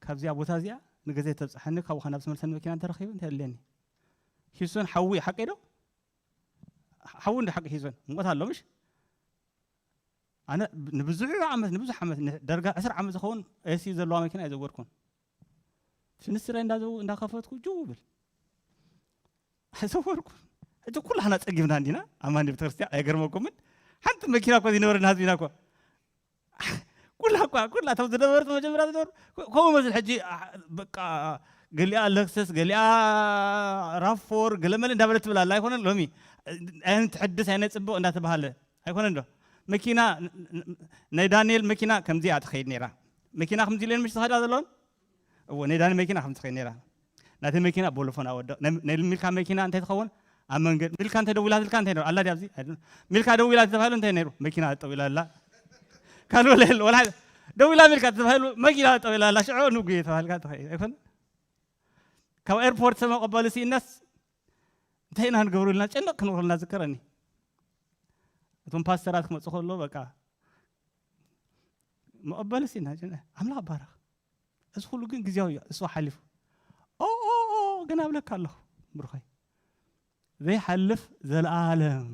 ካብዚኣ ቦታ እዚኣ ንገዛ ተብፅሓኒ ካብኡ ናብ ዝመልሰኒ መኪና እንተረኺቡ እንታይ ኣለኒ? ሂሶን ሓዊ ሓቀይ ዶ? ሓዊ እንደ ሓቂ ሂሶን ሙቐት ኣሎ ምሽ? ኣነ ንብዙሕ ዓመት ንብዙሕ ዓመት ደርጋ ዕስራ ዓመት ዝኸውን ኤሲ ዘለዋ መኪና ኣይዘወርኩን። ፍንስረ እንዳዘው እንዳኸፈትኩ ጅው ብል ኣይዘወርኩን። ሕጂ ኩላህና ጸጊብና እንዲና ኣማን ቤተክርስትያን ኣይገርመኩምን። ሓንቲ መኪና እኮ ዝነበረና ህዝቢና እኮ ኩላ እኳ ኩላ እቶም ዝነበሩ መጀመርያ ዝነበሩ ከምኡ መስል ሕጂ በቃ ገሊኣ ለክሰስ ገሊኣ ራፎር ገለመለ እንዳበለት ትብል ኣላ ኣይኮነን ሎሚ ኣይነት ሕድስ ኣይነት ፅቡቅ እንዳተባሃለ ኣይኮነን ዶ መኪና ናይ ዳንኤል መኪና ከምዚኣ ትኸይድ ነይራ መኪና ከምዚ ኢለን ምሽ ዝኸዳ ዘለውን እዎ ናይ ዳኒ መኪና ከም ትኸይድ ነይራ ናተይ መኪና ቦሎፎን ኣወደቕ ናይ ሚልካ መኪና እንታይ ትኸውን ኣብ መንገድ ሚልካ እንተ ደዊላትልካ እንታይ ነሩ ኣላ ዲኣብዚ ሚልካ ደዊላ ተባሂሉ እንታይ ነሩ መኪና ጠው ኢላ ኣላ ካልእ ወላ የለ ወላ ደዊላ ሚልካ ተባሂሉ መኪና ጠው ኢላ ኣላ ሽዑ ንጉ ተባሂልካ ትኸይድ ኣይኮነ ካብ ኤርፖርት መቐበሊ ሲእናስ እንታይ ኢና ንገብሩ ኢልና ጨነቕ ክንብረልና ዝከረኒ እቶም ፓስተራት ክመፁ ከሎ በቃ መቐበሊ ሲእና ኣምላኽ ባረኽ እዚ ኩሉ ግን ግዜያዊ እዩ እሱ ሓሊፉ ኦ ገና እብለካ ኣለኹ ብሩኸይ ዘይሓልፍ ዘለኣለም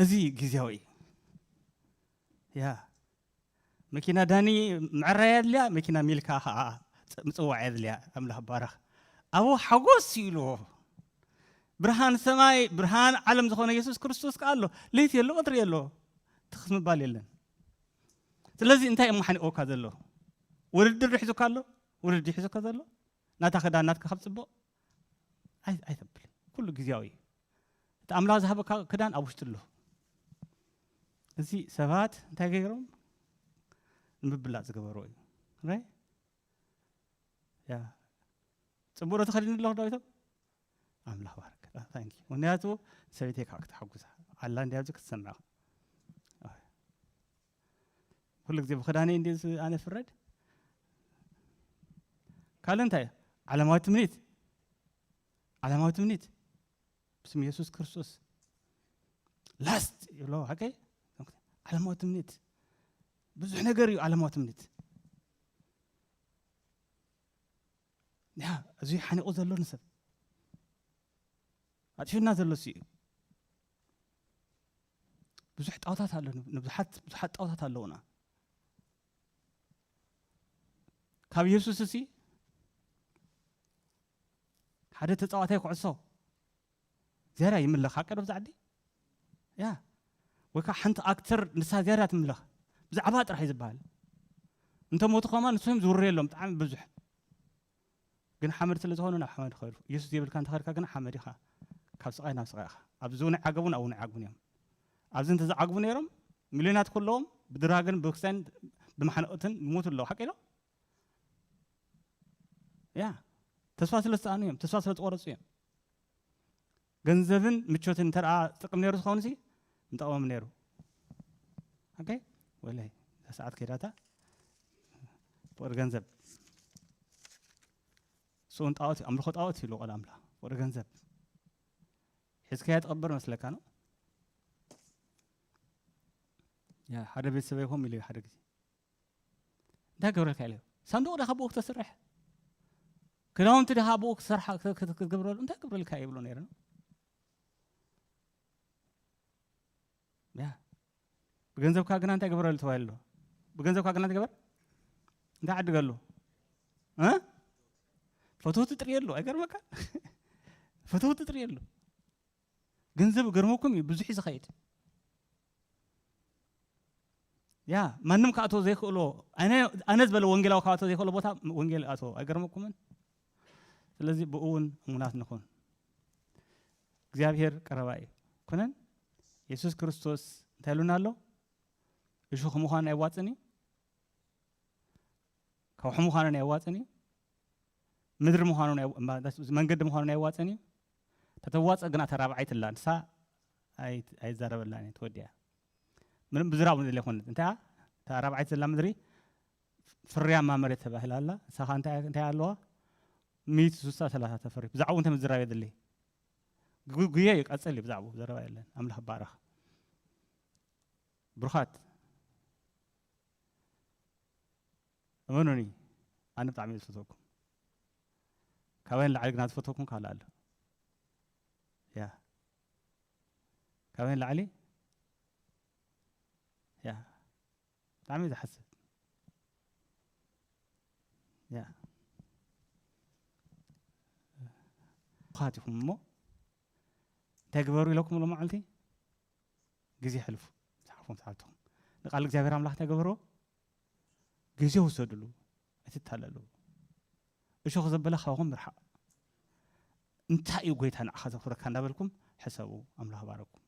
እዚ ግዜያዊ እዩ ያ መኪና ዳኒ ምዕራይ ኣድልያ መኪና ሚልካ ከዓ ምፅዋዕ የድልያ ኣምላኽ ባረኽ ኣብኡ ሓጎስ ይብልዎ ብርሃን ሰማይ ብርሃን ዓለም ዝኾነ የሱስ ክርስቶስ ከዓ ኣሎ ለይቲ የሎ ቀትሪ የሎ ትኽስ ምባል የለን ስለዚ እንታይ እሞ ሓኒቆካ ዘሎ ውድድር ዶ ሒዙካ ኣሎ ውድድር ሒዙካ ዘሎ ናታ ክዳን ናትካ ካብ ፅቡቅ ኣይተብል ኩሉ ግዜያዊ እዩ እቲ ኣምላኽ ዝሃበካ ክዳን ኣብ ውሽጢ ኣሎ እዚ ሰባት እንታይ ገይሮም ንምብላፅ ዝገበርዎ እዩ ራይ ያ ፅቡቅ ዶ ተኸዲኑ ኣለኹ ዳዊቶም ኣምላኽ ባርክ ታንኪ ምክንያቱ ሰበይተይ ከዓ ክትሓጉሳ ኣላ እንዲ ኣብዚ ክትሰምዕ ኩሉ ግዜ ብክዳነይ እንዲ ኣነ ፍረድ ካልእ እንታይ ዓለማዊ ትምኒት ዓለማዊ ትምኒት ብስም የሱስ ክርስቶስ ላስት ይብሎ ሓቀይ ዓለማዊ ትምኒት ብዙሕ ነገር እዩ ዓለማዊ ትምኒት ያ እዚ ሓኒቑ ዘሎ ንሰብ ኣጥፊና ዘሎ ሲ እዩ ብዙሕ ጣውታት ኣሎ ንብዙሓት ብዙሓት ጣውታት ኣለውና ካብ የሱስ እሲ ሓደ ተፃዋታይ ኩዕሶ ዝያዳ ይምለኽ ሓቂ ዶ ብዛዕዲ ያ ወይ ከዓ ሓንቲ ኣክተር ንሳ ዝያዳ ትምለኽ ብዛዕባ ጥራሕ ዝበሃል እንተ ሞቱ ከማ ንሶም ዝውረየሎም ብጣዕሚ ብዙሕ ግን ሓመድ ስለ ዝኾኑ ናብ ሓመድ ኸዱ የሱስ የብልካ እንተኸድካ ግን ሓመድ ኢኻ ካብ ስቓይ ናብ ስቓይ ኢኻ ኣብዚ እውን ዓገቡን ኣብኡ ዓግቡን እዮም ኣብዚ እንተዝዓግቡ ነይሮም ሚልዮናት ኩለዎም ብድራግን ብክሳይን ብማሕነቕትን ይሞቱ ኣለዉ ሓቂ ዶ ያ ተስፋ ስለ ዝተኣኑ እዮም ተስፋ ስለ ዝቆረፁ እዮም ገንዘብን ምቾትን እንተ ጥቅም ነይሩ ዝኸውን ሲ ምጠቕሞም ነይሩ ኦኬ ወላይ እዛ ሰዓት ከይዳታ ፍቅሪ ገንዘብ ስኡን ጣዖት ኣምልኾ ጣዖት ኢሉ ቃል ኣምላ ፍቅሪ ገንዘብ ሒዝካያ ትቐብር መስለካ ነው ያ ሓደ ቤተሰብ ይኾም ኢሉ ሓደ ግዜ እንታይ ገብረልካ ኢለ ሳንዱቕ ዳኻ ብኡ ክተስርሕ ክዳውንቲ ዳኻ ብኡ ክትሰርሓ ክትገብረሉ እንታይ ገብረልካ ይብሎ ነይረ ያ ብገንዘብካ ግና እንታይ ግበረሉ ተባሂሉ ኣሎ ብገንዘብካ ግና ትገበር እንታይ ዓድገሉ ፈተውቲ ጥርየሉ ኣይገርመካ ፈተውቲ ጥርየሉ ገንዘብ ገርመኩም እዩ ብዙሕ ዝኸይድ ያ ማንም ክኣቶ ዘይክእሎ ኣነ ዝበለ ወንጌላዊ ክኣቶ ዘይክእሎ ቦታ ወንጌል ኣቶ ኣይገርመኩምን ስለዚ ብእውን እሙናት ንኹን እግዚኣብሔር ቀረባ እዩ ኩነን የሱስ ክርስቶስ እንታይ ኢሉና ኣሎ እሹኽ ምዃን ኣይዋፅን እዩ ከውሒ ምዃኑ ናይ ኣዋፅን እዩ ምድሪ ምዃኑ መንገዲ ምዃኑ ናይ ኣዋፅን እዩ ተተዋፀ ግና ተራብዓይት ኣላ ንሳ ኣይዛረበላን እየ ተወዲያ ምንም ብዝራብ ንደለ ይኮነት እንታይ ተራብዓይት ዘላ ምድሪ ፍርያማ መሬት ተባሂላ ኣላ ንሳኻ እንታይ ኣለዋ ሚት ሱሳ ሰላሳ ተፈሪ ብዛዕባኡ እንታይ ምዝራብ የድሊ ጉ- ጉየ እዩ ቀጽል እዩ ብዛዕባኡ ዘረባ የለን። ኣምላኽ ባረኽ። ብሩኻት እመኑኒ፣ ኣነ ብጣዕሚ እየ ዝፈትወኩም። ካባይ ንላዕሊ ግና ዝፈትወኩም ካልእ ኣሎ። ያ ካባይ ንላዕሊ ያ ብጣዕሚ እየ ዝሓስብ። ያ ብሩኻት ኢኹም እሞ እንታይ ግበሩ ኢለኩም ሎ መዓልቲ ግዜ ሕልፉ ዝሓልፎም ሰዓብትኹም ንቃል እግዚኣብሔር ኣምላኽ እንታይ ገበርዎ ግዜ ውሰድሉ። ኣይትታለሉ። እሾኽ ዘበለ ካባኹም ይርሓቕ። እንታይ እዩ ጎይታ ንዓኻ ዘኽብረካ እንዳበልኩም ሕሰቡ። ኣምላኽ ባረኩም።